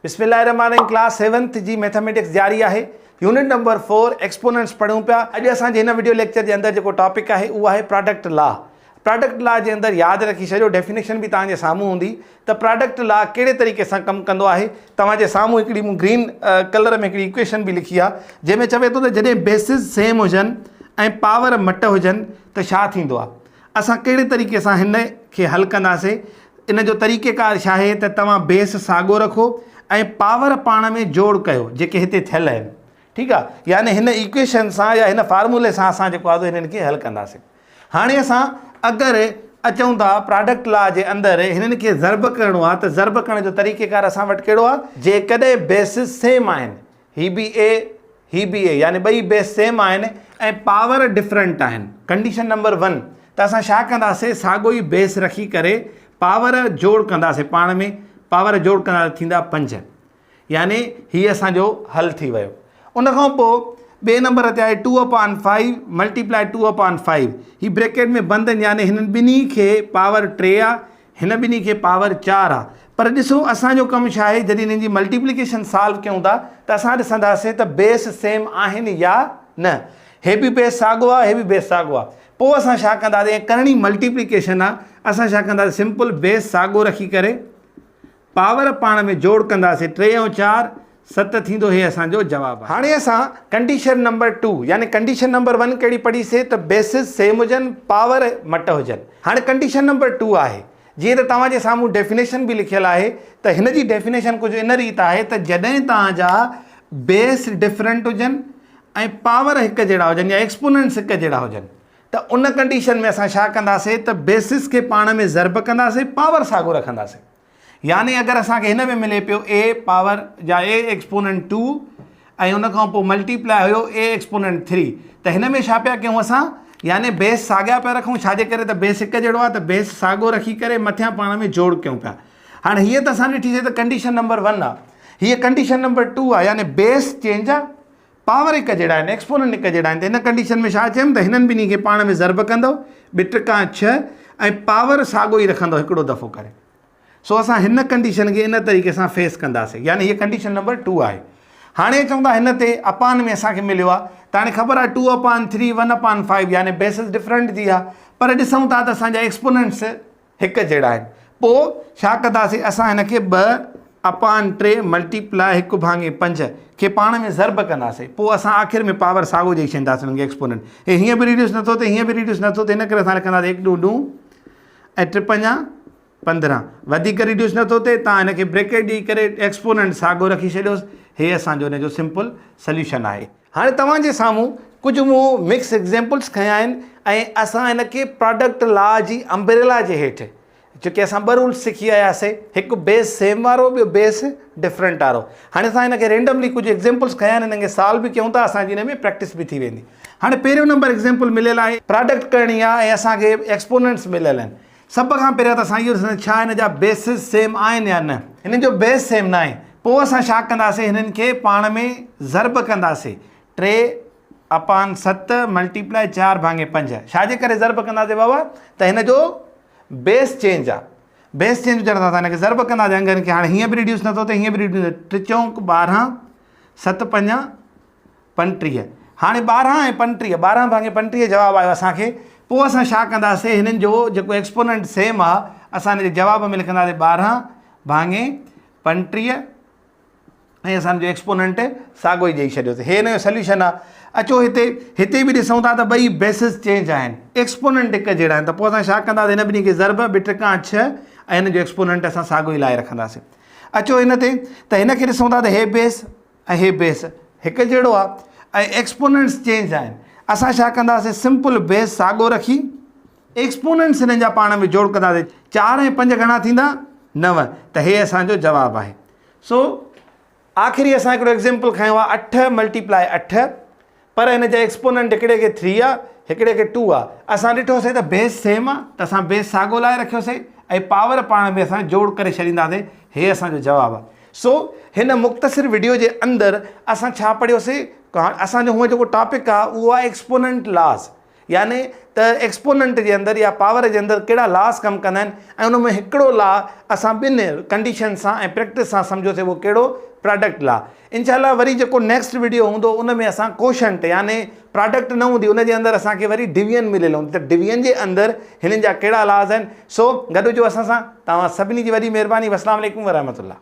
بسم الله الرحمٰن الرحيم ڪلاس سيونٿ جي ميٿاميٽڪس جاري آهي يونٽ نمبر فور ايڪسپوننٽس پڙهون پيا اڄ اسان جي هن وڊيو ليڪچر جي اندر جيڪو ٽاپڪ آهي اهو آهي پراڊڪٽ لا پراڊڪٽ لا جي اندر ياد رکي ڇڏيو ڊيفينيشن به توهان جي سامهون هوندي ته پراڊڪٽ لا ڪهڙي طريقي سان ڪم ڪندو آهي توهان جي سامهون هڪڙي مون گرين ڪلر ۾ هڪڙي ايڪويشن به لکي آهي جنهن ۾ چوي ٿو ته جڏهن بيسز سيم هجن ۽ پاور مٽ هجن ته ڇا ٿيندو آهي اسان ڪهڙي طريقي سان هن کي حل ڪنداسين؟ ان جو طريقيڪار ڇا آهي ته توهان بيس ساڳو رکو ۽ پاور پاڻ ۾ جوڙ ڪيو جيڪي هتي ٿيل آهن ٺيڪ آهي يعني هن ايڪويشن سان يا هن فارمولي سان اسان جيڪو آهي هنن کي حل ڪنداسين هاڻي اسان اگر اچون ٿا پراڊڪٽ لا جي اندر هنن کي ضرب ڪرڻو آهي ته ضرب ڪرڻ جو طريقيڪار اسان وٽ ڪهڙو آهي جيڪڏهن بيسز سيم آهن هي به اي هي به اي يعني ٻئي بيس سيم آهن ۽ پاور ڊفرنٽ آهن ڪنڊيشن نمبر ون ته اسان ڇا ڪنداسي ساڳو ئي بيس رکي ڪري پاور جوڙ ڪنداسي پاڻ ۾ پاور جوڙ ڪندا ٿيندا پنج يعني هي اسان جو حل ٿي ويو ان کان پوء ٻئي نمبر تي آهي two upon five multiply two upon five هي بريڪيٽ ۾ بند آهن يعني هنن ٻنهي کي پاور ٽي آهي هن ٻنهي کي پاور چار آ پر ڏسو اسان جو ڪم ڇا آهي جڏهن انهن جي ملٽيپليڪيشن سالو ڪيون ٿا ته اسان ڏسنداسين ته بيس سيم آهن يا نه هي به بيس ساڳو آ هي به بيس ساڳو آ پوء اسان ڇا ڪنداسين ۽ ڪرڻي ملٽيپليڪيشن آ اسان ڇا ڪنداسين سمپل بيس ساڳو رکي ڪري پاور پاڻ ۾ جوڙ ڪنداسين ٽي ۽ چار ست ٿيندو هي اسان جو جواب آهي. هاڻي اسان ڪنڊيشن نمبر ٽو يعني ڪنڊيشن نمبر ون ڪهڙي پڙهي سي ته بيسز سيم هجن پاور مٽ هجن هاڻي ڪنڊيشن نمبر ٽو آهي جيئن ته توهان جي سامهون ڊيفينيشن به لکيل آهي ته هن جي ڊيفينيشن ڪجهه ان ريت آهي ته جڏهن توهان جا بيس ڊفرنٽ هجن ۽ پاور هڪ جهڙا هجن يا ايڪسپوننٽس هڪ جهڙا هجن ته ان ڪنڊيشن ۾ اسان ڇا ڪنداسي ته بيسز کي پاڻ ۾ ضرب ڪنداسي پاور ساڳو رکنداسي. يعني اگر اسان کي هن ۾ ملي پيو اي پاور يا اي ايڪسپوننٽ ٽو ۽ ان کان پوء ملٽي پلائي هيو اي ايڪسپوننٽ ٿري ته هن ۾ ڇا پيا ڪيون اسان يعني بيس ساڳيا پيا رکون ڇاجي ڪري ته بيس هڪ جهڙو آهي ته بيس ساڳو رکي ڪري مٿيان پاڻ ۾ جوڙ ڪيون پيا هاڻي هيء ته اسان ڏٺي سي ته ڪنڊيشن نمبر ون آهي هيء ڪنڊيشن نمبر ٽو آهي يعني بيس چينج آهي پاور هڪ جهڙا آهن ايڪسپوننٽ هڪ جهڙا آهن ته هن ڪنڊيشن ۾ ڇا چيم ته هنن ٻنهي کي پاڻ ۾ ضرب ڪندو ٻه ٽڪا ڇهه ۽ پاور ساڳو ئي رکندو هڪڙو دفعو ڪري سو اسان هن ڪنڊيشن کي ان طريقي سان فيس ڪنداسين يعني هيء ڪنڊيشن نمبر ٽو آهي. هاڻي اچون ٿا هن تي اپان ۾ اسان کي مليو آهي ته هاڻي خبر آهي two upon three one upon five يعني بيسز ڊفرنٽ ٿي ويا پر ڏسون ٿا ته اسان جا ايڪسپوننٽس هڪ جهڙا آهن پوء ڇا ڪنداسين اسان هن کي ٻه اپان ٽي ملٽي پلائي هڪ ڀاڱي پنج کي پاڻ ۾ ضرب ڪنداسين پوء اسان آخر ۾ پاور ساڳو ڏئي ڇڏينداسين هن کي ايڪسپوننٽ هي هيئن به ريڊيوس نٿو ٿئي هيئن به ريڊيوس نٿو ٿئي هن ڪري اسان لکنداسين هڪ ڏون ڏون ۽ ٽي پنجا 15 وڌيڪ ريڊيوس نٿو ٿئي تان هن کي بريڪيٽ ڏئي ڪري ايڪسپوننٽ ساڳو رکي ڇڏيوس هي اسان جو ان جو سمپل سليوشن آهي. هاڻي توهان جي سامهون ڪجهه مون مڪس ايگزيمپلس کنيا آهن ۽ اسان هن کي پراڊڪٽ لا جي امبريلا جي هيٺ چونڪه اسان ٻه رولس سکي آياسي هڪ بيس سيم وارو ٻيو بيس ڊفرنٽ وارو هاڻي اسان هن کي رينڊملي ڪجهه ايگزيمپلس کنيا آهن هنن کي سالو به ڪيون ٿا اسان جي هن ۾ پريڪٽس به ٿي ويندي هاڻي پهريون نمبر ايگزيمپل مليل آهي پراڊڪٽ ڪرڻي آهي ۽ اسان کي ايڪسپوننٽس مليل آهن سڀ کان پهريان ته اسان اهو ڏسنداسين ڇا هن جا بيسز سيم آهن يا نه. هنن جو بيس سيم ناهي. پوء اسان ڇا ڪنداسين هنن کي پاڻ ۾ ضرب ڪنداسين. ٽي اپان ست ملٽي پلائي چار ڀاڱي پنج. ڇا جي ڪري ضرب ڪنداسين بابا ته هن جو بيس چينج آ. بيس چينج هجڻ سان اسان هن کي ضرب ڪنداسين انگن کي هاڻي هيئن به ريڊيوس نٿو ٿئي هيئن به ريڊيوس نٿو ٿئي. ٽي چونڪ 12 ست پنجا 35 هاڻي 12 ۽ 35 12 ڀاڱي 35 جواب آيو اسان کي پوء اسان ڇا ڪنداسين هنن جو جيڪو ايڪسپوننٽ سيم آ اسان هن جي جواب ۾ لکنداسين 12 ڀاڱي 35 ۽ اسان جو ايڪسپوننٽ ساڳو ئي ڏئي ڇڏيوسين هي هن جو سليوشن آ اچو هتي هتي به ڏسون ٿا ته ٻئي بيسز چينج آهن ايڪسپوننٽ هڪ جهڙا آهن ته پوء اسان ڇا ڪنداسين هن ٻنهي کي ضرب ٻه ٽڪا ڇهه ۽ هن جو ايڪسپوننٽ اسان ساڳو ئي لائي رکنداسين اچو هن تي ته هن کي ڏسون ٿا ته هي بيس ۽ هي بيس هڪ جهڙو آ ۽ ايڪسپوننٽس چينج آهن اسان ڇا ڪنداسين سمپل بيس ساڳو رکي ايڪسپوننٽس هنن جا پاڻ ۾ جوڙ ڪنداسين 4 ۽ 5 گهڻا ٿيندا 9 ته هي اسان جو جواب آهي سو آخري اسان هڪڙو ايگزامپل کنيو آ 8 ملٽيپلائي 8 پر هن جا ايڪسپوننٽ هڪڙي کي ٿري آ هڪڙي کي ٽو آ. اسان ڏٺوسي ته بيس سيم آ ته اسان بيس ساڳو لائي رکيوسي ۽ پاور پاڻ ۾ اسان جوڙ ڪري ڇڏينداسي هي اسان جو جواب آ. سو هن مختصر وڊيو جي اندر اسان ڇا پڙهيوسي اسان جو هونء جيڪو ٽاپڪ آ اهو آ ايڪسپوننٽ لاز. يعني ته ايڪسپوننٽ جي اندر يا پاور جي اندر ڪهڙا لاس ڪم ڪندا آهن ۽ ان ۾ هڪڙو لا اسان ٻن ڪنڊيشن سان ۽ پريڪٽس سان سمجهيوسي اهو ڪهڙو پراڊڪٽ لا. انشاء الله وري جيڪو نيڪسٽ وڊيو هوندو ان ۾ اسان ڪوشنٽ يعني پراڊڪٽ نه هوندي ان جي اندر اسان کي وري ڊويزن مليل هوندي ته ڊويزن جي اندر هنن جا ڪهڙا لاز آهن سو گڏ هجو اسان سان توهان سڀني جي وڏي مهرباني والسلام عليڪم ورحمة الله.